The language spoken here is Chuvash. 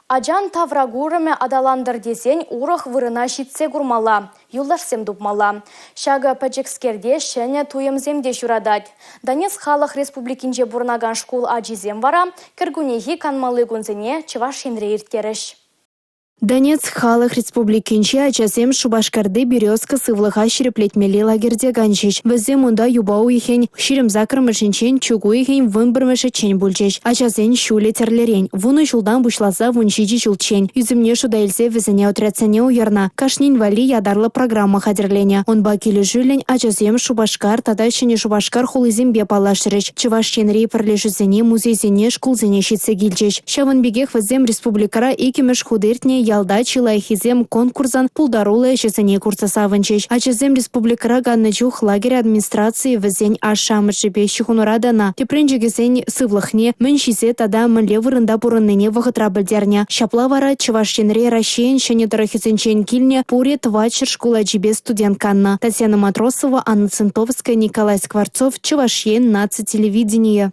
Ачан тавракурӑмӗ аталантӑр тесен урӑх вырӑна ҫитсе курмалла, юлташсем тупмалла. Ҫакӑ пӗчӗкскерте ҫӗнӗ туйӑмсем те ҫуратать. Донецк Халӑх Республикинче пурӑнакан шкул ачисем вара кӗркуннехи канмалли кунсене Чӑваш Енре ирттерӗҫ. Донецк Халӑх Республикинчи ачасем Шупашкарти «Березка» сывлӑха ҫирӗплетмелли лагерьте канчӗҫ. Вӗсем унта юпа уйӑхӗн 28-мӗшӗнчен чӳк уйӑхӗн 11-мӗшӗччен пулчӗҫ. Ачасен ҫулӗ тӗрлӗрен – 10 ҫултан пуҫласа 17 ҫулччен. Ӳсӗмне шута илсе вӗсене отрядсене уйӑрнӑ. Кашнин валли ятарлӑ программа хатӗрленӗ. Унпа килӗшӳллӗн ачасем Шупашкар тата Ҫӗнӗ Шупашкар хулисемпе паллашрӗҫ, Чӑваш Енри пӗрлешӳсене, музейсене, шкулсене ҫитсе килчӗҫ. Ҫавӑн пекех вӗсем республикӑра иккӗмӗш хут иртнӗ «Ялта чи лайӑххисем» конкурсӑн пултаруллӑ ӗҫӗсене курса савӑнчӗҫ. Ачасем республикӑра каннӑ чух лагерь администрацийӗ вӗсен ашшӗ-амӑшӗпе ҫыхӑнура тӑнӑ, тӗпренчӗкӗсен сывлӑхне, мӗн ҫисе тата мӗнле вырӑнта пурӑннине вӑхӑтра пӗлтернӗ. Ҫапла вара Чӑваш Енре Раҫҫейӗн ҫӗнӗ тӑрӑхӗсенчен килнӗ пурӗ 400 шкул ачипе студент каннӑ. Татьяна Матросова, Анна Центовская, Николай Скворцов, Чӑваш Ен наци телевиденийӗ.